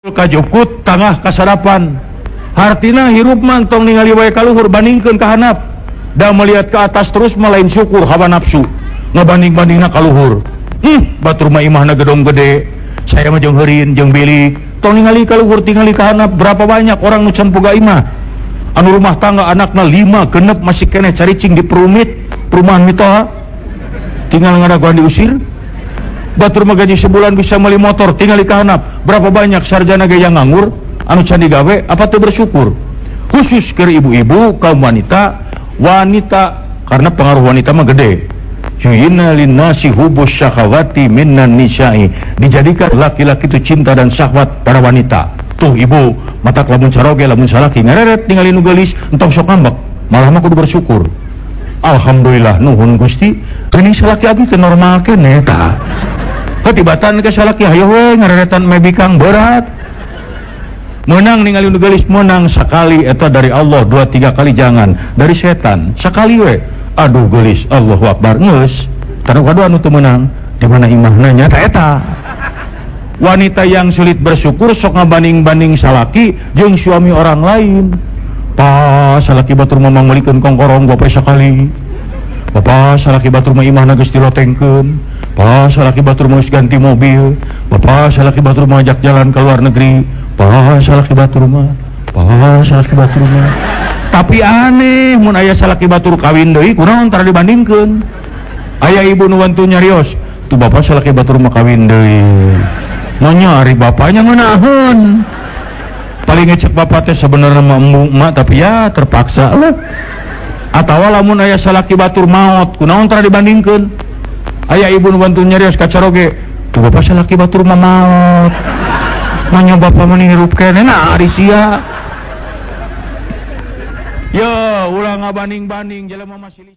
Kajukut tangah kasarapan. Hartina hirup mah tong ningali wae ka luhur, bandingkeun ka handap. Da melihat ke atas terus mah lain syukur, hawa nafsu. Ngabanding-bandingna ka luhur. Batur mah imahna gedong gede, saya mah jeung heurin jeung bilik. Tong ningali ka luhur, tingali ka handap. Berapa banyak orang nu can boga imah. Anu rumah tangga anakna 5 genep masih keneh caricing di perumit, perumahan mitoha. Tinggal ngadaguan diusir. Batur mah gaji sebulan bisa beli motor, tinggal di kahanap. Berapa banyak sarjana ge yang nganggur, anu can digawe, apa teu bersyukur? Khusus ke ibu-ibu, kaum wanita, wanita karena pengaruh wanita mah gede. Yuyina linnasi hubus syahawati minan nisa'i. Dijadikan laki-laki itu cinta dan syahwat pada wanita. Tuh ibu, matak lamun caroge, lamun salaki ngareret ningali nu geulis, entong sok ngambek, malah mah kudu bersyukur. Alhamdulillah nuhun Gusti, geuning salaki abdi teu normal keneh tah. Ketibatan ke salaki hayo we ngareretan mebikang berat. Menang ningali nu geulis, menang sekali eta dari Allah, 2-3 kali jangan, dari setan sekali we. Aduh geulis, Allahu Akbar, geus. Karena kadua anu teu meunang, di mana imahna nya ta eta. Wanita yang sulit bersyukur sok ngabanding-banding salaki jeung suami orang lain. Pa salaki batur mah mangmelikeun kongkorong gope sakali. Bapak salaki batur mah imahna geus dilotengkeun. Pak salaki batur mah geus ganti mobil. Bapak salaki batur mah ajak jalan ke luar negeri. Pak salaki batur mah, Pak salaki batur mah. Tapi aneh mun aya salaki batur kawin deui kunaon tara dibandingkeun. Aya ibu nu wantu nyarios, tuh bapak salaki batur mah kawin deui. Nanya ari bapaknya ngeunaheun. Paling ngecek bapak teh sebenarnya mah embung emak, tapi ya terpaksa lah. Atawa lamun aya salaki batur maot kunaon tara dibandingkeun. Aya ibu nu bantu nyarios ka caroge, tuh bapak salaki batur mah maot. Manya bapak mah hirup keneh nah ari sia. Yo ulah ngabanding-banding jelema masih